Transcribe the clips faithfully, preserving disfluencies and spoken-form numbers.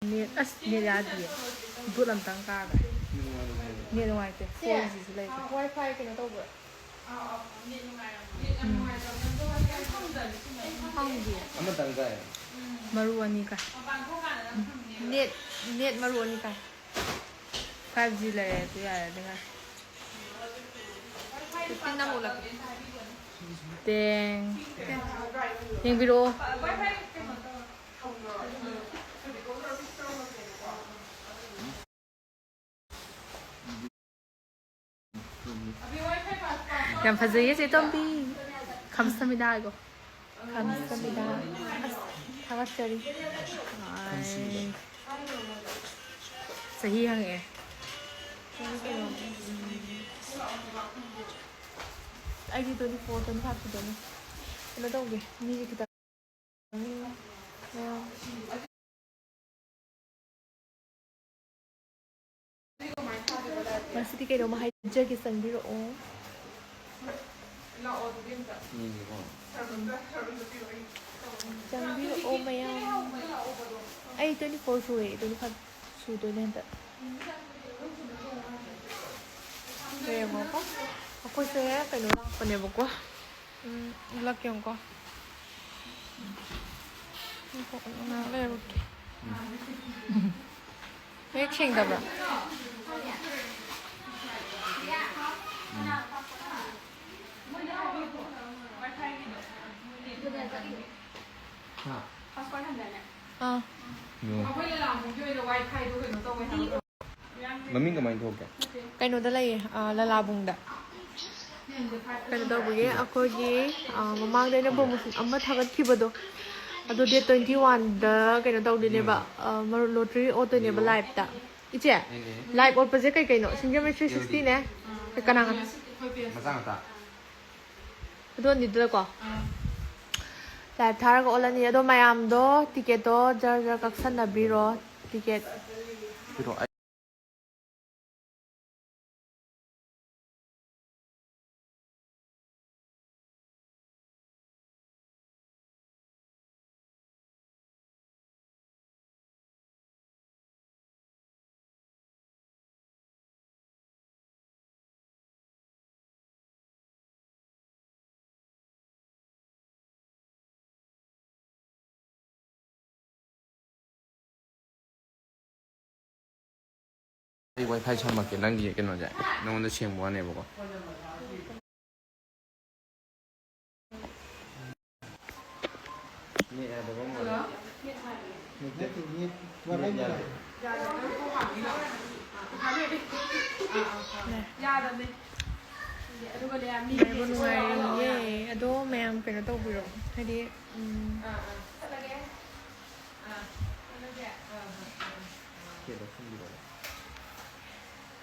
Net, ꯑꯁ, net ꯌꯥꯗꯤꯌꯦ꯫ ꯕꯨꯠ ꯑꯝꯇꯪ ꯀꯥꯗ꯫ ꯅꯦꯠ ꯅꯨꯡꯉꯥꯏꯇꯦ꯫ ꯐꯣꯔ ꯖꯤꯁꯨ ꯂꯩꯇꯦ꯫ ꯋꯥꯏ ꯐꯥꯏ ꯀꯩꯅꯣ ꯇꯧꯕ꯭ꯔꯣ? ꯎꯝ꯫ ꯈꯪꯗꯤꯌꯦ꯫ ꯑꯃꯇꯪ ꯀꯥꯏ꯫ ꯃꯔꯨ ꯑꯅꯤ ꯀꯥꯏ꯫ ꯅꯦꯠ, ꯅꯦꯠ ꯃꯔꯨ ꯑꯅꯤ ꯀꯥꯏ꯫ ꯐꯥꯏꯚ ꯖꯤ ꯂꯩꯔꯦ ꯑꯗꯨ ꯌꯥꯔꯦ ꯑꯗꯨꯅ꯫ ꯇꯦꯡ꯫ ꯌꯦꯡꯕꯤꯔꯛꯑꯣ꯫ ꯌꯥꯝ ꯐꯖꯩꯌꯦ ꯆꯦ ꯇꯣꯝꯕꯤ꯫ ꯈꯝꯁꯃꯤꯗ ꯍꯥꯏꯒꯣ꯫ ꯈꯝꯁꯃꯤꯗ꯫ ꯑꯁ, ꯊꯥꯒꯠꯆꯔꯤ꯫ ꯆꯍꯤ ꯍꯪꯉꯛꯑꯦ꯫ ꯑꯩꯗꯤ twenty four, twenty five ꯁꯨꯗꯣꯏꯅꯦ꯫ ꯀꯩꯅꯣ ꯇꯧꯒꯦ, ꯃꯤꯁꯦ ꯈꯤꯇꯪ꯫ ꯉꯁꯤꯗꯤ ꯀꯩꯅꯣꯝꯃ ꯍꯥꯏꯖꯒꯦ, ꯆꯪꯕꯤꯔꯛꯑꯣ꯫ ꯆꯪꯕꯤꯔꯛꯑꯣ ꯃꯌꯥꯝ꯫ ꯑꯩ twenty four ꯁꯨꯔꯦ, twenty five ꯁꯨꯗꯣꯏꯅꯦ ꯍꯟꯗꯛ꯫ ꯌꯦꯡꯉꯣꯀꯣ꯫ ꯑꯩꯈꯣꯏꯁꯦ ꯀꯩꯅꯣ ꯂꯥꯛꯄꯅꯦꯕꯀꯣ꯫ ꯎꯝ, ꯎꯠꯂꯛꯀꯦ ꯌꯦꯡꯉꯨꯀꯣ꯫ ꯉꯥꯏꯈꯣ, ꯉꯥꯏꯍꯥꯛ ꯂꯩꯔꯝꯃꯨꯀꯦ꯫ ꯃꯌꯦꯛ ꯁꯦꯡꯗꯕ꯭ꯔꯥ? ꯍꯥ? ꯑꯥ꯫ ꯌꯣ꯫ ꯃꯃꯤꯡ ꯀꯃꯥꯏꯅ ꯊꯣꯛꯀꯦ? ꯀꯩꯅꯣꯗ ꯂꯩꯌꯦ, ꯑ, ꯂꯂꯥꯕꯨꯡꯗ꯫ ꯀꯩꯅꯣ ꯇꯧꯕꯒꯤ, ꯑꯩꯈꯣꯏꯒꯤ, ꯑ, ꯃꯃꯥꯡꯗ ꯑꯩꯅ promotion ꯑꯃ ꯊꯥꯒꯠꯈꯤꯕꯗꯣ, ꯑꯗꯨ date twenty one ꯗ ꯀꯩꯅꯣ ꯇꯧꯗꯣꯏꯅꯦꯕ, ꯑ, ꯃꯔꯨ-, lottery ꯑꯣꯠꯇꯣꯏꯅꯦꯕ live ꯇ꯫ ꯏꯆꯦ, live ꯑꯣꯠꯄꯁꯦ ꯀꯩ ꯀꯩꯅꯣ? Single ꯃꯦꯠ three sixty ꯅꯦ꯫ ꯀꯅꯥ ꯀꯅꯥ? ꯃꯆꯥ ꯉꯥꯛꯇ꯫ ꯑꯗꯨ ꯑꯅꯤꯗꯨꯗꯀꯣ꯫ Live ꯊꯥꯔꯒ ꯑꯣꯠꯂꯅꯤ꯫ ꯑꯗꯣ ꯃꯌꯥꯝꯗꯣ ticket ꯇꯣ ꯖꯔ ꯖꯔ ꯀꯛꯁꯟꯅꯕꯤꯔꯣ꯫ Ticket꯫ ꯄꯤꯔꯣ, ꯑꯩ ꯑꯩ ꯋꯥꯏ ꯐꯥꯏ ꯁꯝꯃꯛꯀꯦ, ꯅꯪꯒꯤ ꯀꯩꯅꯣꯁꯦ ꯅꯉꯣꯟꯗ ꯁꯦꯡꯕ ꯋꯥꯅꯦꯕꯀꯣ꯫ ꯅꯨꯡꯉꯥꯏꯔꯤꯌꯦ꯫ ꯑꯗꯣ ꯃꯌꯥꯝ ꯀꯩꯅꯣ ꯇꯧꯕꯤꯔꯣ, ꯍꯥꯏꯗꯤ, ꯎꯝ,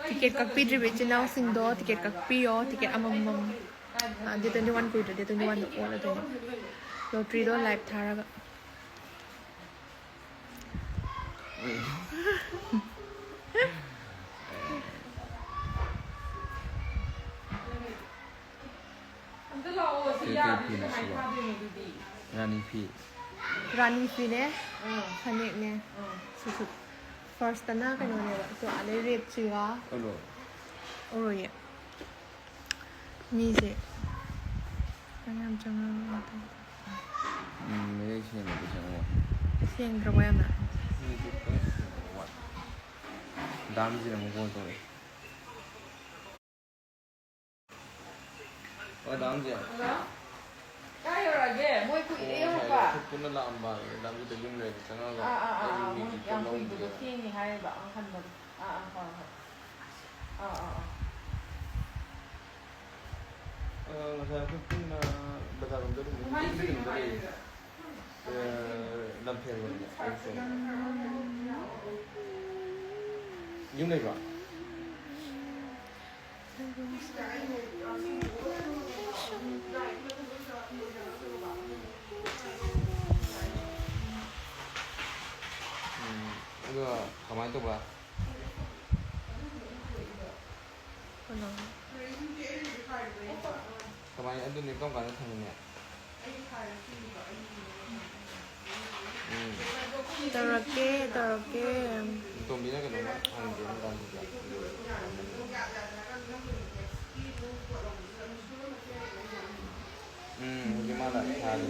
ꯇꯤꯀꯦꯠ ꯀꯛꯄꯤꯗ꯭ꯔꯤꯕ ꯏꯆꯤꯟ ꯏꯅꯥꯎꯁꯤꯡꯗꯣ ꯇꯤꯀꯦꯠ ꯀꯛꯄꯤꯌꯣ꯫ ꯇꯤꯀꯦꯠ ꯑꯃꯃꯝ, ꯑ, ꯗꯦꯠ ꯇ꯭ꯋꯦꯟꯇꯤ ꯋꯥꯟ ꯀꯨꯏꯗ꯭ꯔꯦ, ꯗꯦꯠ ꯇ꯭ꯋꯦꯟꯇꯤ ꯋꯥꯟꯗ ꯑꯣꯠꯂꯗꯣꯏꯅꯦ꯫ ꯂꯣꯇ꯭ꯔꯤꯗꯣ ꯂꯥꯏꯚ ꯊꯥꯔꯒ꯫ ꯀꯩ ꯀꯩ ꯐꯤꯅꯣ ꯁꯤꯕꯣ? ꯔꯥꯅꯤ ꯐꯤ꯫ ꯔꯥꯅꯤ ꯐꯤꯅꯦ, ꯐꯅꯦꯛꯅꯦ꯫ ꯁꯤꯁꯨ ꯐꯥꯔꯁꯇꯅ ꯀꯩꯅꯣꯅꯦꯕ, ꯇꯣ ꯑꯗꯩ ꯔꯦꯞꯁꯤꯒ꯫ ꯎꯠꯂꯣ꯫ ꯎꯔꯣꯏꯌꯦ꯫ ꯃꯤꯁꯦ ꯌꯥꯝ ꯆꯪꯉꯛꯑꯦ꯫ ꯎꯝ, ꯃꯌꯦꯛ ꯁꯦꯡꯅꯗꯤ ꯆꯪꯉꯛꯑꯣ꯫ ꯁꯦꯡꯗ꯭ꯔꯕꯣ ꯌꯥꯝꯅ? ꯃꯤꯁꯦ ꯈꯤꯇꯪ ꯁꯦꯡꯕ ꯋꯥꯠꯂꯦ꯫ ꯗꯥꯝꯁꯤꯅ ꯑꯃꯨꯛ ꯀꯣꯜ ꯇꯧꯔꯛꯑꯦ꯫ ꯑꯣ, ꯗꯥꯝꯁꯦ꯫ ꯍꯜꯂꯣ? ꯀꯥꯏ ꯌꯧꯔꯛꯑꯒꯦ? ꯃꯣꯏ ꯀꯨꯏꯔꯦ ꯑꯣ, ꯌꯧꯔꯛꯄ꯫ ꯉꯁꯥꯏ ꯑꯩꯈꯣꯏ ꯄꯨꯟꯅ ꯂꯥꯛꯑꯝꯕ, ꯗꯥꯝꯁꯤꯗ ꯌꯨꯝ ꯂꯩꯔꯗꯤ ꯆꯪꯉꯛꯑꯒ ꯑꯥ, ꯑꯥ, ꯑꯥ, ꯑꯩ ꯑꯥ, ꯃꯣꯏ ꯃꯤꯒꯤ ꯌꯥꯝ ꯄꯣꯠ ꯀꯨꯏꯕꯗꯣ ꯂꯧꯔꯝꯒꯦꯅ꯫ ꯊꯦꯡꯅꯤ ꯍꯥꯏꯔꯤꯕ, ꯑꯥ, ꯍꯟꯕꯗꯣ꯫ ꯑꯥ, ꯑꯥ, ꯍꯣꯏ, ꯍꯣꯏ꯫ ꯑꯥ, ꯑꯥ, ꯑꯥ꯫ ꯑ, ꯉꯁꯥꯏ ꯑꯩꯈꯣꯏ ꯄꯨꯟꯅ ꯕꯖꯥꯔ ꯔꯣꯝꯗ ꯑꯗꯨꯝ ꯀꯃꯥꯏꯅ ꯇꯧꯔꯤꯅꯣ ꯀꯩꯅꯣꯗ ꯂꯩ꯫ ꯍꯥꯏꯔꯤꯕ? ꯑ, ꯂꯝꯐꯦꯜ ꯔꯣꯝꯗ꯫ ꯌꯨꯝ ꯂꯩꯕ꯭ꯔꯣ? ꯎꯝ, ꯑꯗꯣ ꯀꯃꯥꯏꯅ ꯇꯧꯕ? ꯀꯅꯥ? ꯀꯃꯥꯏꯅ, ꯑꯗꯨꯅꯦ ꯀꯔꯝ ꯀꯥꯟꯗ ꯊꯝꯃꯤꯅꯦ? ꯎꯝ꯫ ꯇꯧꯔꯛꯀꯦ, ꯇꯧꯔꯛꯀꯦ꯫ ꯇꯣꯝꯕꯤꯅ ꯀꯩꯅꯣꯝꯃ ꯍꯪꯒꯦꯅ ꯇꯧꯔꯝꯕ꯫ ꯎꯝ, ꯍꯧꯖꯤꯛ ꯃꯥꯅ ꯊꯥꯔꯤ꯫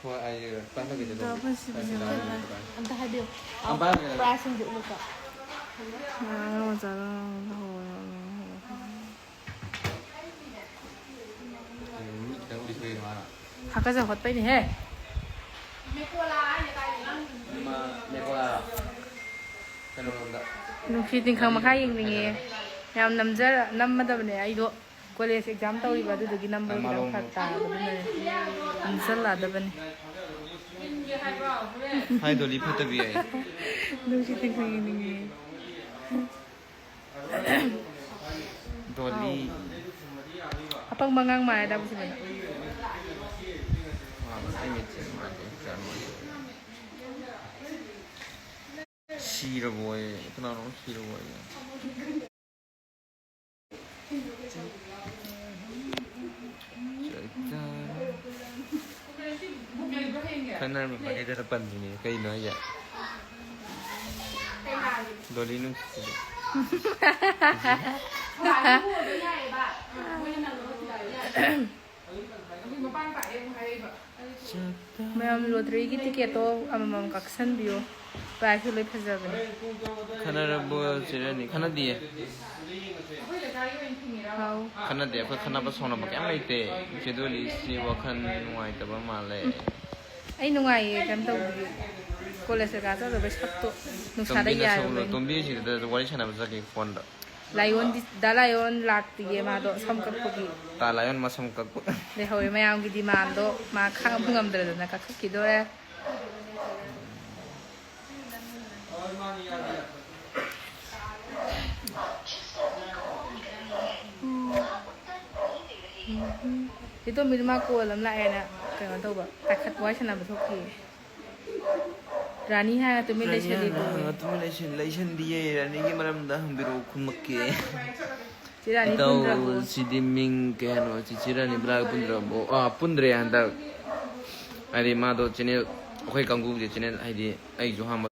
ꯍꯣꯏ, ꯑꯩ ꯄꯥꯟꯗꯕꯤꯗ ꯑꯗꯨꯝ ꯗꯥ ꯄꯨꯟꯁꯤꯕꯁꯦ ꯄꯥꯟꯗꯕꯤꯗ ꯈꯔ ꯑꯗꯨꯝ ꯑꯝꯇ ꯍꯥꯏꯕꯤꯌꯨ꯫ ꯑꯝꯕꯥꯅꯤꯗ ꯄ꯭ꯔꯥꯏꯁꯁꯤꯡꯁꯦ ꯎꯠꯂꯨꯀꯣ꯫ ꯉꯔꯥꯡ ꯃꯆꯥꯗꯣ ꯂꯧꯍꯧꯋꯦ꯫ ꯃꯤ ꯈꯤꯇꯪ ꯎꯗꯤ ꯊꯣꯛꯏ ꯃꯥꯅ꯫ ꯍꯥꯀꯠꯆ ꯈꯣꯠꯄꯩꯅꯦꯍꯦ꯫ ꯃꯥ ꯃꯦꯀꯣꯂꯥ ꯀꯩꯅꯣꯔꯣꯝꯗ꯫ ꯅꯨꯡꯁꯤ ꯇꯤꯡꯈꯪ ꯃꯈꯥ ꯌꯦꯡꯅꯤꯡꯉꯦ꯫ ꯌꯥꯝ ꯅꯝꯖꯔ-, ꯅꯝꯃꯗꯕꯅꯦ ꯑꯩꯗꯣ꯫ ꯀꯣꯂꯦꯖ ꯑꯦꯛꯖꯥꯝ ꯇꯧꯔꯤꯕ, ꯑꯗꯨꯗꯨꯒꯤ ꯅꯝꯕꯗꯣ ꯈꯤꯇꯪ ꯐꯔꯛ ꯇꯥꯕꯗꯨꯅꯅꯦ ꯅꯝꯁꯜꯂꯛꯑꯗꯕꯅꯤ꯫ ꯍꯥꯏ ꯗꯣꯂꯤ ꯐꯠꯇꯕꯤ ꯍꯥꯏ꯫ ꯅꯨꯡꯁꯤꯠ ꯇꯤꯡꯈꯪ ꯌꯦꯡꯅꯤꯡꯉꯦ꯫ ꯗꯣꯂꯤ꯫ ꯑꯄꯪꯕ ꯑꯉꯥꯡ ꯃꯥꯜꯂꯦ ꯇꯥꯃꯣ ꯁꯤꯕꯅ꯫ ꯃꯥꯜꯂꯦ, ꯑꯩ ꯃꯤꯠꯁꯦ ꯅꯨꯡꯉꯥꯏꯇꯦ, ꯀꯌꯥ ꯅꯨꯡꯉꯥꯏꯇꯦ꯫ ꯁꯤꯔꯕꯣꯌꯦ, ꯀꯅꯥꯅꯣ ꯁꯤꯔꯕꯣꯌꯦ? ꯈꯟꯅꯔꯝꯕ ꯃꯈꯩꯗ ꯄꯟꯕꯅꯦ, ꯀꯩꯅꯣ ꯍꯥꯏꯁꯦ? ꯗꯣꯂꯤ ꯅꯨꯡꯁꯤꯠꯁꯤꯗꯤ꯫ ꯃꯌꯥꯝ ꯂꯣꯇꯔꯤꯒꯤ ꯇꯤꯀꯦꯠꯇꯣ ꯑꯃꯃꯝ ꯀꯛꯁꯟꯕꯤꯌꯣ꯫ ꯄ꯭ꯔꯥꯏꯖꯁꯨ ꯂꯣꯏ ꯐꯖꯕꯅꯦ꯫ ꯈꯟꯅꯔꯕꯣ ꯆꯦ ꯔꯥꯅꯤ? ꯈꯟꯅꯗꯤꯌꯦ꯫ ꯍꯥꯎ꯫ ꯈꯟꯅꯗꯦ, ꯑꯩꯈꯣꯏ ꯈꯟꯅꯕ ꯁꯥꯎꯅꯕ ꯀꯩꯝ ꯂꯩꯇꯦ꯫ ꯆꯦ ꯗꯣꯂꯤꯁꯤ ꯋꯥꯈꯜ ꯅꯨꯡꯉꯥꯏꯇꯕ ꯃꯥꯜꯂꯦ꯫ ꯑꯩ ꯅꯨꯡꯉꯥꯏꯌꯦ, ꯀꯩꯝ ꯇꯧꯗꯤꯌꯦ꯫ ꯀꯣꯂꯦꯖ ꯀꯩꯀꯥ ꯆꯠꯂꯨꯕꯩ ꯁꯛꯇꯣ ꯅꯨꯡꯁꯥꯗ ꯇꯣꯝꯕꯤꯅ ꯁꯧ-, ꯌꯥꯏꯔꯨꯕꯩꯅꯦ꯫ ꯇꯣꯝꯕꯤꯁꯤꯗ ꯋꯥꯔꯤ ꯁꯥꯟꯅꯕ ꯆꯠꯈꯤ ꯐꯣꯟꯗ꯫ ꯂꯥꯏꯌꯣꯟꯗꯤ, ꯗꯥ ꯂꯥꯏꯌꯣꯟ ꯂꯥꯛꯇꯤꯌꯦ, ꯃꯥꯗꯣ ꯁꯝ ꯀꯛꯄꯒꯤ꯫ ꯇꯥ ꯂꯥꯏꯌꯣꯟ ꯃꯁꯝ ꯀꯛꯄ꯫ ꯂꯩꯍꯧꯋꯦ, ꯃꯌꯥꯝꯒꯤ ꯗꯤꯃꯥꯟꯗꯣ ꯃꯥ ꯈꯥꯡꯕ ꯉꯝꯗ꯭ꯔꯗꯅ ꯀꯛꯊꯠꯈꯤꯗꯣꯔꯦ꯫ ꯏꯇꯣꯝꯕꯤꯗꯣ ꯃꯥ ꯀꯣꯜ ꯑꯃ ꯂꯥꯛꯑꯦꯅ ꯀꯩꯅꯣ ꯇꯧꯕ, ꯄꯥꯏꯈꯠ-, ꯋꯥꯔꯤ ꯁꯥꯟꯅꯕ ꯊꯣꯛꯈꯤꯌꯦ꯫ ꯔꯥꯅꯤ ꯍꯥꯏꯔꯒ ꯇꯨꯃꯤꯟ ꯔꯥꯅꯤ ꯂꯩꯁꯜꯂꯤ ꯍꯥꯏꯔꯒ ꯇꯨꯃꯤꯟ ꯂꯩꯁꯜ-, ꯂꯩꯁꯟꯗꯤꯌꯦ꯫ ꯔꯥꯅꯤꯒꯤ ꯃꯔꯝꯗ ꯍꯪꯕꯤꯔꯛꯑꯣ, ꯈꯨꯝꯃꯛꯀꯦ꯫ ꯆꯦ ꯔꯥꯅꯤ ꯏꯇꯥꯎ, ꯄꯨꯟꯗ꯭ꯔꯕꯣ? ꯁꯤꯗꯤ ꯃꯤꯡ ꯀꯩ ꯍꯥꯏꯅꯣ? ꯆꯤꯆꯦ ꯔꯥꯅꯤ ꯕ꯭ꯂꯥꯒ ꯄꯨꯟꯗ꯭ꯔꯕꯣ? ꯑꯥ, ꯄꯨꯟꯗ꯭ꯔꯦ ꯍꯟꯗꯛ꯫ ꯍꯥꯏꯗꯤ ꯃꯥꯗꯣ ꯆꯦꯅꯦꯜ, ꯑꯩꯈꯣꯏ ꯀꯥꯡꯕꯨꯒꯤ ꯆꯦꯅꯦꯜ, ꯍꯥꯏꯗꯤ ꯑꯩꯁꯨ ꯑꯍꯥꯟꯕ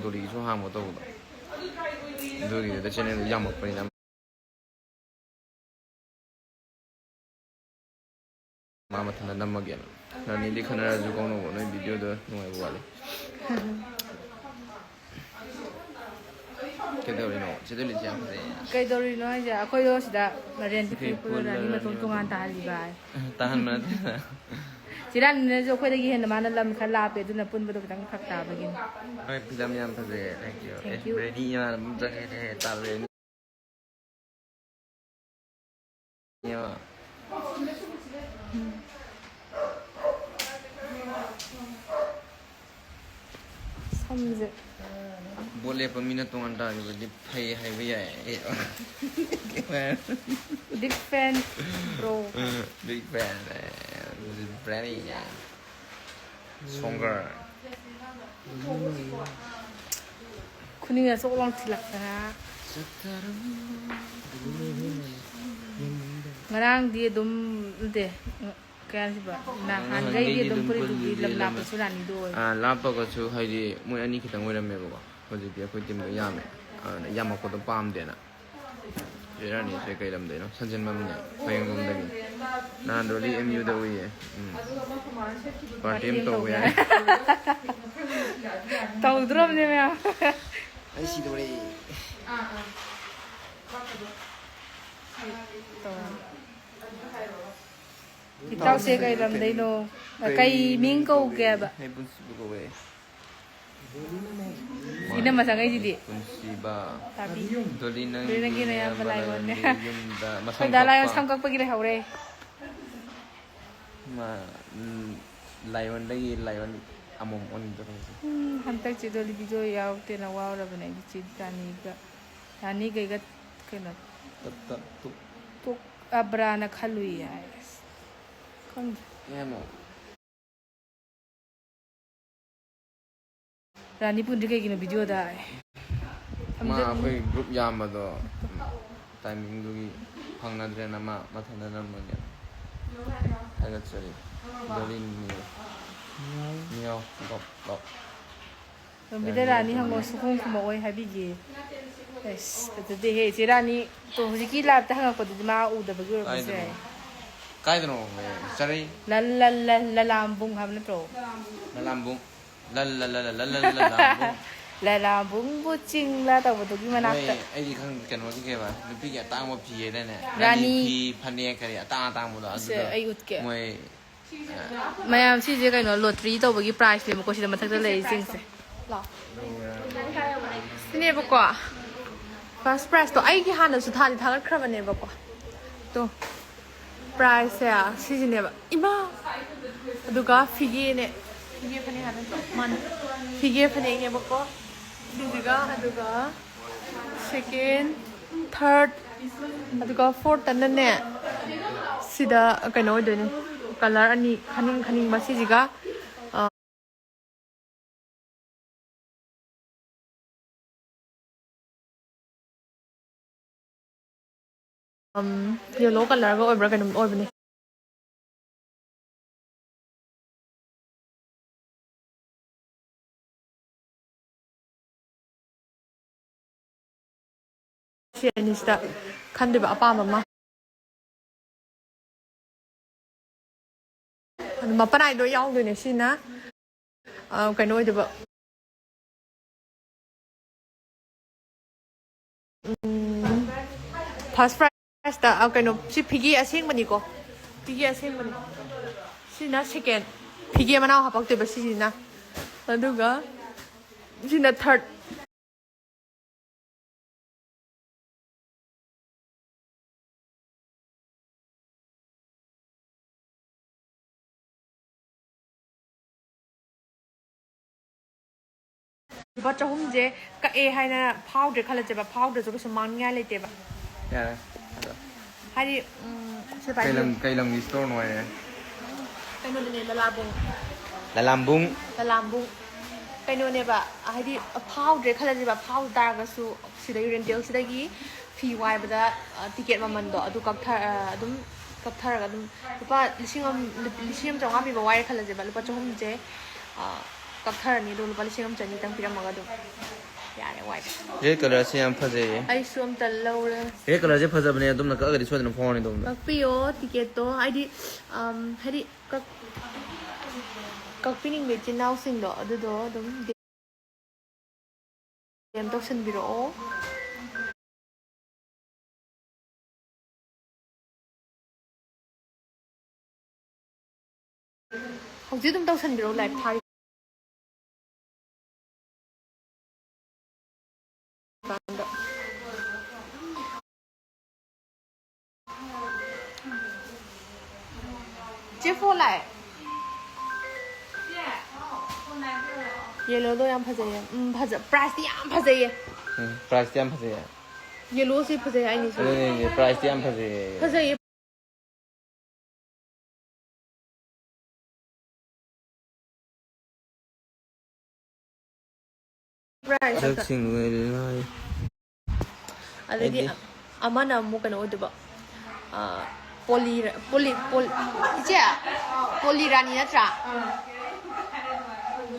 ꯗꯣꯂꯤꯒꯤꯁꯨ ꯍꯥꯡꯕ ꯇꯧꯕꯗꯣ꯫ ꯑꯗꯨꯒꯤꯗꯨꯗ ꯆꯦꯅꯦꯜꯗꯨ ꯌꯥꯝꯃꯛꯄꯅꯤꯅ ꯃꯥ ꯃꯊꯟꯇ ꯅꯝꯃꯒꯦꯅ꯫ ꯔꯥꯅꯤꯗꯤ ꯈꯟꯅꯔꯁꯨ ꯀꯧꯅꯧꯕ ꯅꯣꯏ ꯚꯤꯗꯤꯑꯣꯗꯣ ꯅꯨꯡꯉꯥꯏꯕ ꯋꯥꯠꯂꯤ꯫ ꯀꯩꯗꯧꯔꯤꯅꯣ? ꯆꯦ ꯗꯣꯂꯤꯁꯦ ꯌꯥꯝ ꯐꯖꯩꯌꯦ꯫ ꯀꯩꯗꯧꯔꯤꯅꯣ ꯍꯥꯏꯁꯦ? ꯑꯩꯈꯣꯏꯗꯣ ꯁꯤꯗ ꯔꯦꯟꯠ ꯐꯤ ꯐꯨꯜꯂ ꯔꯥꯅꯤ ꯃꯇꯣꯟ ꯇꯣꯉꯥꯟ ꯇꯥꯍꯜꯂꯤꯕ ꯍꯥꯏ꯫ ꯇꯥꯍꯟꯕ ꯅꯠꯇꯦꯗ꯫ ꯆꯦ ꯔꯥꯅꯤꯅꯁꯨ ꯑꯩꯈꯣꯏꯗꯒꯤ ꯍꯦꯟꯅ ꯃꯥꯅ ꯂꯝ ꯈꯔ ꯂꯥꯞꯄꯦ, ꯑꯗꯨꯅ ꯄꯨꯟꯕꯗꯣ ꯈꯤꯇꯪ ꯐꯔꯛ ꯇꯥꯕꯒꯤꯅꯤ꯫ ꯍꯣꯏ, ꯐꯤꯂꯝ ꯌꯥꯝ ꯐꯖꯩꯌꯦ꯫ Thank you꯫ Thank you꯫ A, ready ꯏꯃꯥꯟꯅꯕ ꯑꯃ ꯆꯪꯉꯦ, ꯇꯥꯕ꯭ꯔꯦ? ꯁꯝꯁꯦ꯫ ꯕꯣꯠ ꯂꯦꯞꯄ ꯃꯤꯅ ꯇꯣꯉꯥꯟ ꯇꯥꯈꯤꯕꯗꯤ ꯐꯩ ꯍꯥꯏꯕ ꯌꯥꯏ꯫ Big fan, bro꯫ Big fan, eh, brownie, eh, stronger꯫ ꯈꯨꯅꯤꯡꯗ ꯆꯣꯛ ꯂꯥꯎ ꯊꯤꯜꯂꯛꯇꯅ꯫ ꯉꯔꯥꯡꯗꯤ ꯑꯗꯨꯝ ꯅꯠꯇꯦ, ꯀꯩ ꯍꯥꯏꯁꯤꯕ, ꯅꯍꯥꯟꯈꯩꯗꯤ ꯑꯗꯨꯝ ꯄꯨꯜꯂꯤꯗꯨꯗꯤ ꯂꯝ ꯂꯥꯞꯄꯁꯨ ꯔꯥꯅꯤꯗꯣ ꯑꯣꯏ꯫ ꯑꯥ, ꯂꯥꯞꯄꯒꯁꯨ ꯍꯥꯏꯗꯤ ꯃꯣꯏ ꯑꯅꯤ ꯈꯤꯇꯪ ꯑꯣꯏꯔꯝꯃꯦꯕꯀꯣ, ꯍꯧꯖꯤꯛꯇꯤ ꯑꯩꯈꯣꯏ ꯇꯤꯝꯗꯣ ꯌꯥꯝꯃꯦ, ꯑꯗꯨꯅ ꯌꯥꯝꯃꯛꯄꯗꯣ ꯄꯥꯝꯗꯦꯅ꯫ ꯆꯦ ꯔꯥꯅꯤꯁꯦ ꯀꯩ ꯂꯝꯗꯩꯅꯣ? ꯁꯟꯖꯦꯟꯕꯝꯅꯦ, ꯐꯌꯦꯡꯕꯝꯗꯒꯤ꯫ ꯅꯍꯥꯟ ꯗꯣꯂꯤ ꯑꯦꯝ ꯌꯨꯗ ꯎꯏꯌꯦ꯫ ꯎꯝ꯫ ꯄꯥꯔꯇꯤ ꯑꯃ ꯇꯧꯕ ꯌꯥꯏ꯫ ꯇꯧꯗ꯭ꯔꯣꯕꯅꯦ ꯃꯌꯥꯝ꯫ ꯑꯩ ꯁꯤꯗꯧꯔꯦ꯫ ꯇꯧ꯫ ꯏꯇꯥꯎꯁꯦ ꯀꯩ ꯂꯝꯗꯩꯅꯣ? ꯀꯩ ꯃꯤꯡ ꯀꯧꯒꯦꯕ? ꯑꯩ ꯄꯨꯟꯁꯤꯕ ꯀꯧꯋꯦ꯫ ꯏꯅꯝꯃ ꯆꯪꯉꯛꯏꯁꯤꯗꯤ꯫ ꯄꯨꯟꯁꯤꯕ꯫ ꯇꯥꯕꯤ꯫ ꯗꯣꯂꯤ, ꯅꯪꯒꯤ ꯗꯣꯂꯤ, ꯅꯪꯒꯤ ꯅꯌꯥꯝꯕ ꯅꯌꯥꯝꯕ ꯂꯥꯏꯑꯣꯟꯅꯦ꯫ ꯂꯥꯏꯑꯣꯟꯒꯤ ꯌꯨꯝꯗ ꯃꯁꯝ ꯑꯩꯈꯣꯏ ꯗꯥ ꯂꯥꯏꯑꯣꯟ ꯀꯛꯄ꯫ ꯁꯝ ꯀꯛꯄꯒꯤ ꯂꯩꯍꯧꯔꯦ꯫ ꯃꯥ, ꯎꯝ, ꯂꯥꯏꯑꯣꯟꯗꯒꯤ ꯂꯥꯏꯑꯣꯟ ꯑꯃꯣꯝ ꯑꯣꯟꯈꯤꯗꯣꯔꯦ ꯍꯧꯖꯤꯛ꯫ ꯎꯝ, ꯍꯟꯗꯛ ꯆꯦ ꯗꯣꯂꯤ ꯚꯤꯗꯤꯑꯣ ꯌꯥꯎꯔꯛꯇꯦꯅ ꯋꯥꯔꯕꯅꯦ ꯑꯩꯗꯤ ꯆꯦ ꯔꯥꯅꯤꯒ꯫ ꯔꯥꯅꯤꯒꯩꯒ ꯀꯩꯅꯣ ꯇꯞ ꯇꯞ ꯇꯨꯞ꯫ ꯇꯣꯛꯑꯕ꯭ꯔꯥꯅ ꯈꯜꯂꯨꯏ ꯍꯥꯏ꯫ ꯑꯁ, ꯈꯪꯗꯦ꯫ ꯀꯩ ꯍꯥꯏꯅꯣ? ꯔꯥꯅꯤ ꯄꯨꯟꯗ꯭ꯔꯤ ꯀꯩꯒꯤꯅꯣ ꯚꯤꯗꯤꯑꯣꯗ? ꯃꯥ ꯊꯝꯖ-, ꯑꯩꯈꯣꯏ ꯒ꯭ꯔꯨꯞ ꯌꯥꯝꯕꯗꯣ ꯇꯥꯏꯃꯤꯡꯗꯨꯒꯤ ꯐꯪꯅꯗ꯭ꯔꯦꯅ ꯃꯥ ꯃꯊꯟꯇ ꯅꯝꯃꯒꯦ꯫ ꯊꯥꯒꯠꯆꯔꯤ꯫ ꯗꯣꯂꯤ ꯃꯤꯌꯥꯎ꯫ ꯃꯤꯌꯥꯎ꯫ ꯒꯣꯞ ꯒꯣꯞ꯫ ꯂꯣꯝꯕꯤꯗ ꯔꯥꯅꯤ ꯍꯪꯉꯣ, ꯁꯨꯈꯨꯝ ꯈꯨꯝꯃꯛꯑꯣꯏ ꯍꯥꯏꯕꯤꯒꯦ꯫ ꯑꯁ, ꯐꯖꯗꯦꯍꯦ, ꯏꯆꯦ ꯔꯥꯅꯤ꯫ ꯇꯣ, ꯍꯧꯖꯤꯛꯀꯤ ꯂꯥꯏꯞꯇ ꯍꯪꯉꯛꯄꯗꯨꯗꯤ ꯃꯥ ꯎꯗꯕꯒꯤ ꯑꯣꯏꯔꯝꯕꯁꯨ ꯀꯥꯏꯗꯅꯣ? ꯌꯥꯏ꯫ ꯀꯥꯏꯗꯅꯣ? ꯆꯔꯩ? ꯂꯜ-, ꯂꯜ-, ꯂꯜ-, ꯂꯂꯥꯝꯕꯨꯡ ꯍꯥꯏꯕ ꯅꯠꯇ꯭ꯔꯣ? ꯂꯂꯥꯝꯕꯨꯡ꯫ ꯂꯜ-, ꯂꯜ-, ꯂꯜ-, ꯂꯜ-, ꯂꯜ-, ꯂꯜ-, ꯂꯂꯥꯝꯕꯨꯡ꯫ ꯂꯂꯥꯝꯕꯨꯡꯕꯨ ꯆꯤꯡꯂꯥ ꯇꯧꯕꯗꯨꯒꯤ ꯃꯣꯏ, ꯃꯅꯥꯛꯇ꯫ ꯑꯩꯗꯤ ꯈꯪꯗꯦ, ꯀꯩꯅꯣꯒꯤ ꯀꯩꯕ, ꯅꯨꯄꯤꯒꯤ ꯑꯇꯥꯡꯕ ꯐꯤ ꯍꯥꯏꯗꯥꯏꯅꯦ? ꯔꯥꯅꯤ꯫ ꯔꯥꯅꯤ ꯐꯤ, ꯐꯅꯦꯛ ꯀꯔꯤ ꯑꯇꯥꯡ ꯑꯇꯥꯡꯕꯗꯣ, ꯁꯦ, ꯑꯗꯨꯗꯣ ꯑꯩ ꯎꯠꯀꯦ꯫ ꯃꯣꯏ ꯃꯌꯥꯝ, ꯁꯤꯁꯦ ꯀꯩꯅꯣ, ꯂꯣꯇ꯭ꯔꯤ ꯇꯧꯕꯒꯤ ꯄ꯭ꯔꯥꯏꯖꯅꯦꯕꯀꯣ, ꯁꯤꯗ ꯃꯊꯛꯇ ꯂꯩꯔꯤꯁꯤꯡꯁꯦ꯫ ꯂꯥꯎ꯫ ꯁꯤꯅꯦꯕꯀꯣ, ꯐꯥꯔꯁ ꯄ꯭ꯔꯥꯏꯖꯇꯣ ꯑꯩꯒꯤ ꯍꯥꯟꯅꯁꯨ ꯊꯥꯗꯤ ꯊꯥꯒꯠꯈ꯭ꯔꯕꯅꯦꯕꯀꯣ꯫ ꯇꯣ, ꯄ꯭ꯔꯥꯏꯖꯁꯦ ꯁꯤꯁꯤꯅꯦꯕ꯫ ꯏꯃꯥ! ꯑꯗꯨꯒ ꯐꯤꯒꯦꯅꯦ꯫ ꯐꯤꯒꯦ ꯐꯅꯦꯛ ꯍꯥꯏꯕ ꯅꯠꯇ꯭ꯔꯣ? ꯃꯥꯅꯦ꯫ ꯐꯤꯒꯦ ꯐꯅꯦꯛꯅꯦꯕꯀꯣ꯫ ꯁꯤꯁꯤꯒ, ꯑꯗꯨꯒ ꯁꯦꯀꯦꯟ, ꯊꯥꯔꯠ, ꯑꯗꯨꯒ ꯐꯣꯔꯠꯇꯅꯅꯦ, ꯁꯤꯗ ꯀꯩꯅꯣ ꯑꯣꯏꯗꯣꯏꯅꯦ, ꯀꯂꯔ ꯑꯅꯤ ꯈꯟꯅꯤꯡ ꯈꯟꯅꯤꯡꯕ, ꯁꯤꯁꯤꯒ, ꯑ, ꯎꯝ, ꯌꯦꯜꯂꯣ ꯀꯂꯔꯒ ꯑꯣꯏꯕ꯭ꯔꯥ ꯀꯩꯅꯣꯝ ꯑꯣꯏꯕꯅꯦ꯫ ꯁꯤ ꯑꯅꯤꯁꯤꯗ ꯈꯟꯗꯣꯏꯕ ꯑꯄꯥꯝꯕ ꯑꯃ꯫ ꯑꯗꯨ ꯃꯄꯥꯟ ꯅꯥꯏ ꯂꯣꯏ ꯌꯥꯎꯗꯣꯏꯅꯦ꯫ ꯁꯤꯅ, ꯑ, ꯀꯩꯅꯣ ꯑꯣꯏꯗꯣꯏꯕ꯫ ꯎꯝ, ꯐꯥꯔꯁ ꯄ꯭ꯔꯥꯏꯖꯇ, ꯑ, ꯀꯩꯅꯣ, ꯁꯤ ꯐꯤꯒꯦ ꯑꯁꯦꯡꯕꯅꯤꯀꯣ꯫ ꯐꯤꯒꯦ ꯑꯁꯦꯡꯕꯅꯤ꯫ ꯁꯤꯅ ꯁꯦꯀꯦꯟ꯫ ꯐꯤꯒꯦ ꯃꯅꯥꯎ ꯍꯥꯄꯛꯇꯣꯏꯕ ꯁꯤꯁꯤꯅ꯫ ꯑꯗꯨꯒ ꯁꯤꯅ ꯊꯥꯔꯠ꯫ ꯂꯨꯄꯥ ꯆꯍꯨꯝꯁꯦ ꯀꯛꯑꯦ ꯍꯥꯏꯅ ꯐꯥꯎꯗ꯭ꯔꯦ ꯈꯜꯂꯁꯦꯕ, ꯐꯥꯎꯗ꯭ꯔꯁꯨ ꯀꯩꯁꯨ ꯃꯥꯡꯅꯤꯡꯉꯥꯏ ꯂꯩꯇꯦꯕ꯫ ꯌꯥꯔꯦ꯫ ꯑꯗꯣ ꯍꯥꯏꯗꯤ, ꯎꯝ, ꯁꯤ ꯀꯩ ꯂꯝ-, ꯄꯥꯏꯕꯤꯌꯨ꯫ ꯀꯩ ꯂꯝꯒꯤ ꯏꯁꯇꯣꯔꯅꯣ ꯍꯥꯏꯔꯦ? ꯀꯩꯅꯣꯗꯅꯦ, ꯂꯂꯥꯕꯨꯡ꯫ ꯂꯂꯥꯝꯕꯨꯡ꯫ ꯂꯂꯥꯝꯕꯨꯡ꯫ ꯀꯩꯅꯣꯅꯦꯕ, ꯍꯥꯏꯗꯤ ꯐꯥꯎꯗ꯭ꯔꯦ ꯈꯜꯂꯁꯦꯕ, ꯐꯥꯎ ꯇꯥꯔꯒꯁꯨ ꯁꯤꯗꯒꯤ ꯔꯦꯟꯇꯦꯜꯁꯤꯗꯒꯤ ꯐꯤ ꯋꯥꯏꯕꯗ, ꯑ, ꯇꯤꯀꯦꯠ ꯃꯃꯟꯗꯣ ꯑꯗꯨ ꯀꯛꯊ-, ꯑ, ꯑꯗꯨꯝ ꯀꯛꯊꯔꯒ ꯑꯗꯨꯝ ꯂꯨꯄꯥ ꯂꯤꯁꯤꯡ ꯑꯃ, ꯂꯤꯁꯤꯡ ꯑꯃ ꯆꯥꯝꯃꯉꯥ ꯄꯤꯕ ꯋꯥꯏꯔꯦ ꯈꯜꯂꯁꯦꯕ, ꯂꯨꯄꯥ ꯆꯍꯨꯝꯁꯦ, ꯑ, ꯀꯛꯊꯔꯅꯤ, ꯑꯗꯨꯒ ꯂꯨꯄꯥ ꯂꯤꯁꯤꯡ ꯑꯃ ꯆꯅꯤꯇꯪ ꯄꯤꯔꯝꯃꯒ ꯑꯗꯨꯝ ꯌꯥꯔꯦ, ꯋꯥꯏꯕ꯫ Red colourꯁꯦ ꯌꯥꯝ ꯐꯖꯩꯌꯦ꯫ ꯑꯩꯁꯨ ꯑꯝꯇ ꯂꯧꯔꯦ꯫ Red colourꯁꯦ ꯐꯖꯕꯅꯦ, ꯑꯗꯨꯝꯅ ꯀꯛꯑꯒꯗꯤ ꯁꯣꯏꯗꯅ ꯐꯥꯎꯔꯅꯤ ꯑꯗꯣꯝꯗ꯫ ꯀꯛꯄꯤꯌꯣ, ticketꯇꯣ, ꯍꯥꯏꯗꯤ, ꯑꯝ, ꯍꯥꯏꯗꯤ, ꯀꯛ-, ꯀꯛꯄꯤꯅꯤꯡꯕ ꯏꯆꯤꯟ ꯏꯅꯥꯎꯁꯤꯡꯗꯣ, ꯑꯗꯨꯗꯣ ꯑꯗꯨꯝ DM ꯇꯧꯁꯟꯕꯤꯔꯛꯑꯣ꯫ ꯍꯧꯖꯤꯛ ꯑꯗꯨꯝ ꯇꯧꯁꯟꯕꯤꯔꯛꯑꯣ, live ꯊꯥꯔꯤ ꯀꯥꯟꯗ꯫ ꯆꯦ ꯐꯣꯟ ꯂꯥꯛꯑꯦ꯫ Yellowꯗꯣ ꯌꯥꯝ ꯐꯖꯩꯌꯦ꯫ ꯎꯝ, ꯐꯖ-, priceꯇꯤ ꯌꯥꯝ ꯐꯖꯩꯌꯦ꯫ ꯎꯝ, priceꯇꯤ ꯌꯥꯝ ꯐꯖꯩꯌꯦ꯫ Yellowꯁꯤ ꯐꯖꯩ ꯍꯥꯏꯅꯤ ꯁꯤ꯫ ꯑꯗꯨꯅꯦ, priceꯇꯤ ꯌꯥꯝ ꯐꯖꯩꯌꯦ꯫ ꯐꯖꯩꯌꯦ꯫ Price ꯑꯝꯇ꯫ ꯁꯛꯁꯤꯡꯗꯨꯒ ꯂꯣꯏꯅ ꯍꯥꯏ꯫ ꯑꯗꯩꯗꯤ ꯑꯩꯗꯤ ꯑꯃꯅ ꯑꯃꯨꯛ ꯀꯩꯅꯣ ꯑꯣꯏꯗꯣꯏꯕ, ꯑ, ꯄꯣꯂꯤ, ꯄꯣꯂꯤ, ꯄꯣꯂꯤ, ꯏꯆꯦ, ꯄꯣꯂꯤ ꯔꯥꯅꯤ ꯅꯠꯇ꯭ꯔꯥ?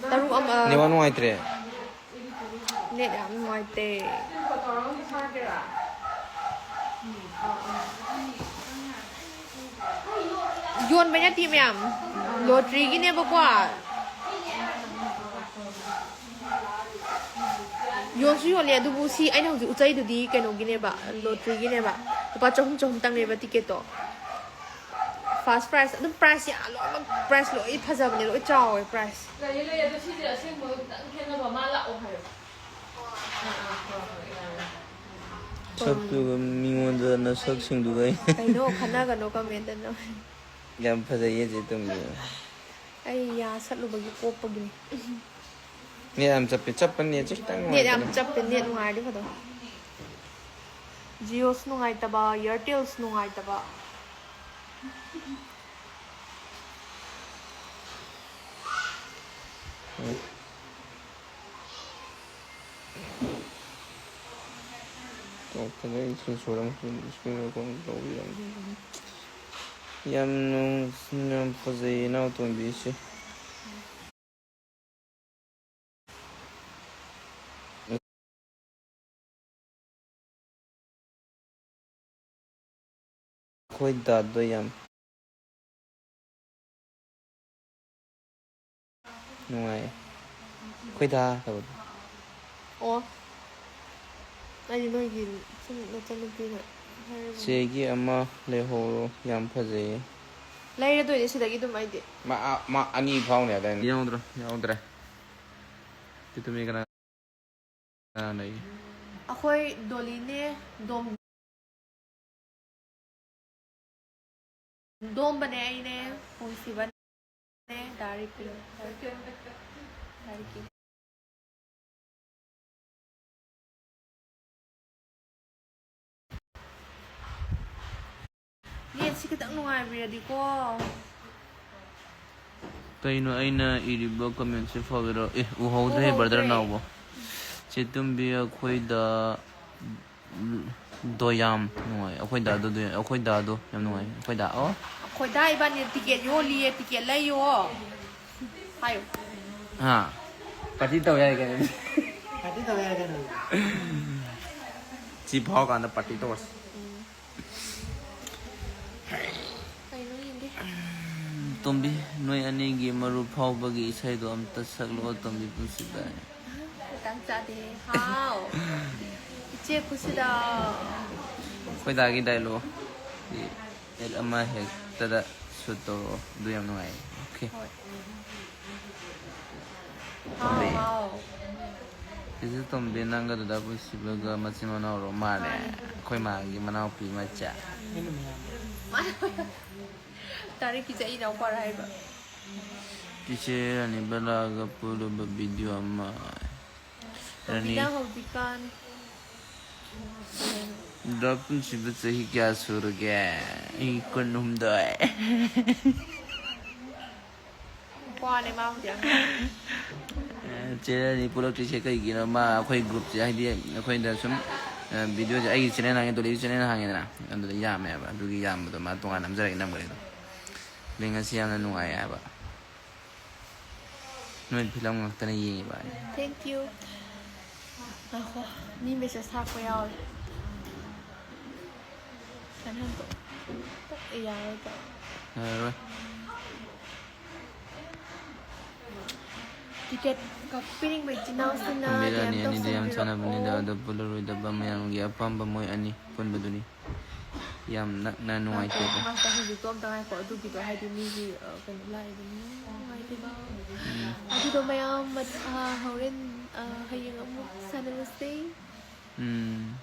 ꯇꯔꯨꯛ ꯑꯃ꯫ ꯅꯦꯠꯋꯥꯛ ꯅꯨꯡꯉꯥꯏꯇ꯭ꯔꯦ꯫ Net ꯌꯥꯝ ꯅꯨꯡꯉꯥꯏꯇꯦ꯫ ꯌꯣꯟꯕꯩ ꯅꯠꯇꯦ ꯃꯌꯥꯝ, lotteryꯒꯤꯅꯦꯕꯀꯣ꯫ ꯌꯣꯟꯁꯨ ꯌꯣꯜꯂꯦ, ꯑꯗꯨꯕꯨ ꯁꯤ ꯑꯩꯅ ꯍꯧꯖꯤꯛ ꯎꯠꯆꯩꯗꯨꯗꯤ ꯀꯩꯅꯣꯒꯤꯅꯦꯕ, lotteryꯒꯤꯅꯦꯕ꯫ ꯂꯨꯄꯥ ꯆꯍꯨꯝ, ꯆꯍꯨꯝ ꯇꯪꯅꯦꯕ ticketꯇꯣ꯫ First prize ꯑꯗꯨꯝ, prize ꯌꯥꯝ ꯂꯣꯏꯅꯃꯛ, prize ꯂꯣꯏ ꯐꯖꯕꯅꯦ, ꯂꯣꯏ ꯆꯥꯎꯋꯦ prize꯫ ꯂꯩꯌꯦ, ꯂꯩꯌꯦ, ꯑꯗꯣ ꯁꯤꯁꯦ ꯑꯁꯦꯡꯕꯒ ꯈꯤꯇꯪ ꯈꯦꯠꯅꯕ, ꯃꯥ ꯂꯥꯛꯑꯣ ꯍꯥꯏꯌꯣ꯫ ꯁꯛꯇꯨꯒ ꯃꯤꯉꯣꯟꯗ ꯅꯁꯛꯁꯤꯡꯗꯨꯒ ꯑꯩ ꯀꯩꯅꯣ, ꯈꯟꯅꯒꯅꯣ commentꯇ ꯅꯣꯏ꯫ ꯌꯥꯝ ꯐꯖꯩꯌꯦ ꯆꯦ ꯇꯣꯝꯕꯤ꯫ ꯑꯩ ꯌꯥ ꯁꯠꯂꯨꯕꯒꯤ ꯀꯣꯞꯄꯒꯤꯅꯤ꯫ Net ꯌꯥꯝ ꯆꯞꯄꯦ, ꯆꯞꯄ netꯁꯦ ꯈꯤꯇꯪ Net ꯌꯥꯝ ꯅꯨꯡꯉꯥꯏꯇꯦ꯫ ꯆꯞꯄꯦ, net ꯅꯨꯡꯉꯥꯏꯔꯗꯤ ꯐꯗꯧꯅꯤ꯫ Jioꯁꯨ ꯅꯨꯡꯉꯥꯏꯇꯕ, Airtelꯁꯨ ꯅꯨꯡꯉꯥꯏꯇꯕ꯫ ꯎꯝ꯫ ꯇꯣꯛꯄꯗ ꯑꯩ ꯏꯁꯤꯡ ꯁꯣꯔ ꯑꯃꯁꯨ screen record ꯇꯧꯕꯤꯔꯝꯒꯦ꯫ ꯌꯥꯝ ꯅꯨꯡ-, ꯌꯥꯝ ꯐꯖꯩ ꯏꯅꯥꯎꯇꯣꯝꯕꯤꯁꯦ꯫ ꯑꯩꯈꯣꯏ ꯗꯥꯗꯣ ꯌꯥꯝ ꯅꯨꯡꯉꯥꯏ꯫ ꯑꯩꯈꯣꯏ ꯗꯥ ꯇꯧꯕꯗꯣ꯫ ꯑꯣ꯫ ꯑꯩꯗꯤ ꯅꯣꯏꯒꯤ ꯁꯨꯝ ꯅꯆꯟꯅꯨꯄꯤꯅ ꯍꯥꯏꯔꯕꯅꯤ꯫ ꯆꯦꯒꯤ ꯑꯃ ꯂꯩꯍꯧꯔꯣ, ꯌꯥꯝ ꯐꯖꯩꯌꯦ꯫ ꯂꯩꯔꯗꯣꯏꯅꯦ ꯁꯤꯗꯒꯤ ꯑꯗꯨꯝ ꯑꯩꯗꯤ꯫ ꯃꯥ, ꯃꯥ ꯑꯅꯤ ꯐꯥꯎꯅꯤ ꯍꯥꯏꯗꯥꯏꯅꯦ? ꯌꯥꯎꯗ꯭ꯔꯣ? ꯌꯥꯎꯗ꯭ꯔꯦ꯫ ꯇꯤꯇꯨꯃꯤ ꯀꯅꯥ? ꯀꯅꯥ ꯂꯩ? ꯑꯩꯈꯣꯏ ꯗꯣꯂꯤꯅꯦ, ꯗꯣꯝ-, ꯗꯣꯝꯕꯅꯦ, ꯑꯩꯅꯦ, ꯄꯨꯟꯁꯤꯕꯅꯦ, ꯗꯥ ꯔꯤꯀꯤ꯫ ꯗꯥ ꯔꯤꯀꯤ꯫ ꯅꯦꯠꯁꯤ ꯈꯤꯇꯪ ꯅꯨꯡꯉꯥꯏꯕꯤꯔꯗꯤꯀꯣ꯫ ꯀꯩꯅꯣ ꯑꯩꯅ ꯏꯔꯤꯕ comment ꯁꯦ ꯐꯒꯦꯔꯣ? ꯑꯦ, ꯎꯍꯧꯗ꯭ꯔꯦ, ꯎꯍꯧꯗ꯭ꯔꯦ꯫ Brother ꯅꯥꯎꯕꯣ꯫ ꯆꯦ ꯇꯨꯝꯕꯤ, ꯑꯩꯈꯣꯏꯗ ꯗꯣ ꯌꯥꯝ ꯅꯨꯡꯉꯥꯏ꯫ ꯑꯩꯈꯣꯏ ꯗꯥꯗꯣ ꯗꯣ-, ꯑꯩꯈꯣꯏ ꯗꯥꯗꯣ ꯌꯥꯝ ꯅꯨꯡꯉꯥꯏ꯫ ꯑꯩꯈꯣꯏ ꯗꯥ, ꯑꯣ꯫ ꯑꯩꯈꯣꯏ ꯗꯥ ꯏꯕꯥꯅꯤ ꯇꯤꯀꯦꯠ ꯌꯣꯜꯂꯤꯌꯦ, ꯇꯤꯀꯦꯠ ꯂꯩꯌꯣ꯫ ꯍꯥꯏꯌꯨ꯫ ꯍꯥ? Party ꯇꯧ ꯌꯥꯏ ꯀꯩꯅꯣ꯫ Party ꯇꯧ ꯌꯥꯏ ꯀꯩꯅꯣ꯫ ꯁꯤ ꯐꯥꯎꯔꯀꯥꯟꯗ party ꯇꯧꯔꯁꯤ꯫ ꯎꯝ꯫ ꯀꯩꯅꯣ ꯌꯦꯡꯒꯦ꯫ ꯇꯣꯝꯕꯤ, ꯅꯣꯏ ꯑꯅꯤꯒꯤ ꯃꯔꯨꯞ ꯐꯥꯎꯕꯒꯤ ꯏꯁꯩꯗꯣ ꯑꯝꯇ ꯁꯛꯂꯛꯑꯣ, ꯇꯣꯝꯕꯤ ꯄꯨꯟꯁꯤꯗ꯫ ꯃꯇꯥꯡ ꯆꯥꯗꯦ꯫ ꯍꯥꯎ꯫ ꯏꯆꯦ ꯈꯨꯁꯤꯗ꯫ ꯑꯩꯈꯣꯏ ꯗꯥꯒꯤ dialogue ꯁꯤ ꯑꯃ ꯍꯦꯛꯇꯗ shoot ꯇꯧꯔꯛꯑꯣ꯫ ꯑꯗꯨ ꯌꯥꯝ ꯅꯨꯡꯉꯥꯏꯌꯦ꯫ Okay꯫ ꯍꯣꯏ꯫ ꯍꯥꯎ, ꯍꯥꯎ꯫ ꯆꯤꯆꯦ ꯇꯣꯝꯕꯤ, ꯅꯪꯒ ꯗꯗꯥ ꯄꯨꯟꯁꯤꯕꯒ ꯃꯆꯤꯟ ꯃꯅꯥꯎꯔꯣ? ꯃꯥꯅꯦ꯫ ꯃꯥꯅꯦ꯫ ꯑꯩꯈꯣꯏ ꯃꯥꯒꯤ ꯃꯅꯥꯎꯄꯤ ꯃꯆꯥ꯫ ꯇꯥꯔꯤꯛꯀꯤꯁꯦ ꯑꯩ ꯏꯅꯥꯎꯄꯥꯔ ꯍꯥꯏꯕ꯫ ꯆꯤꯆꯦ ꯔꯥꯅꯤ ꯕꯂꯥꯒ ꯄꯨꯜꯂꯨꯕ video ꯑꯃ꯫ ꯔꯥꯅꯤ꯫ ꯇꯣꯝꯕꯤꯅ ꯍꯧꯖꯤꯛꯀꯥꯟ ꯗꯥ ꯄꯨꯟꯁꯤꯕ ꯆꯍꯤ ꯀꯌꯥ ꯁꯨꯔꯒꯦ? ꯑꯩ ꯀꯨꯟꯍꯨꯝꯗꯣꯏ꯫ ꯅꯨꯄꯥꯅꯦ ꯃꯥꯕꯨꯗꯤ ꯑꯉꯥꯡ꯫ ꯑꯦ, ꯆꯦ ꯔꯥꯅꯤ ꯄꯨꯜꯂꯛꯇ꯭ꯔꯤꯁꯦ ꯀꯩꯒꯤꯅꯣ? ꯃꯥ ꯑꯩꯈꯣꯏ group ꯁꯦ, ꯍꯥꯏꯗꯤ ꯑꯩꯈꯣꯏꯗ ꯁꯨꯝ, ꯑ, video ꯁꯦ ꯑꯩꯒꯤ channel ꯍꯥꯡꯉꯦ, ꯗꯣꯂꯤꯒꯤ channel ꯍꯥꯡꯉꯦꯗꯅ, ꯑꯗꯨꯗ ꯌꯥꯝꯃꯦꯕ꯫ ꯑꯗꯨꯒꯤ ꯌꯥꯝꯕꯗꯣ ꯃꯥ ꯇꯣꯉꯥꯟꯅ ꯅꯝꯖꯔꯒ ꯅꯝꯈ꯭ꯔꯦ ꯑꯗꯣ꯫ Link ꯑꯁꯤ ꯌꯥꯝꯅ ꯅꯨꯡꯉꯥꯏ ꯍꯥꯏꯕ꯫ ꯅꯣꯏ film ꯉꯥꯛꯇꯅ ꯌꯦꯡꯉꯤꯕ ꯑꯩ꯫ Thank you꯫ ꯉꯥꯏꯈꯣ, ꯃꯤ message ꯊꯥꯔꯛꯄ ꯌꯥꯎꯔꯦ꯫ ꯀꯥꯟꯍꯟꯗꯣ꯫ ꯌꯥꯔꯣꯏꯗ꯭ꯔꯣ? ꯌꯥꯔꯔꯣꯏ꯫ ꯇꯤꯀꯦꯠ ꯀꯛꯄꯤꯅꯤꯡꯕ ꯏꯆꯤꯟ ꯏꯅꯥꯎꯁꯤꯡꯅ ꯕꯤꯔꯌꯥꯅꯤ ꯗꯤ ꯑꯦꯝ ꯑꯅꯤꯗꯤ ꯌꯥꯝ ꯇꯧꯁꯤꯟꯕꯤꯔꯛꯑꯣ꯫ ꯁꯥꯟꯅꯕꯅꯤꯗ, ꯑꯗꯣ ꯄꯨꯜꯂꯔꯣꯏꯗꯕ ꯃꯌꯥꯝꯒꯤ ꯑꯄꯥꯝꯕ ꯃꯣꯏ ꯑꯅꯤ ꯄꯨꯟꯕꯗꯨꯅꯤ꯫ ꯌꯥꯝ ꯅꯛꯅ ꯅꯨꯡꯉꯥꯏꯇꯦꯗ꯫ ꯃꯥꯁꯇꯔ, ꯍꯧꯖꯤꯛꯇꯣ ꯑꯝꯇ ꯉꯥꯏꯈꯣ, ꯑꯗꯨꯒꯤꯗꯣ ꯍꯥꯏꯗꯤ ꯃꯤꯒꯤ ꯑ, ꯀꯩꯅꯣ ꯂꯥꯛꯏꯕꯅꯤꯅ ꯅꯨꯡꯉꯥꯏꯇꯦꯕ꯫ ꯑꯗꯨꯗꯣ ꯃꯌꯥꯝ ꯃ- ꯑ, ꯍꯣꯔꯦꯟ ꯑ, ꯍꯌꯦꯡ ꯑꯃꯨꯛ ꯁꯥꯟꯅꯔꯁꯦ꯫ ꯎꯝ꯫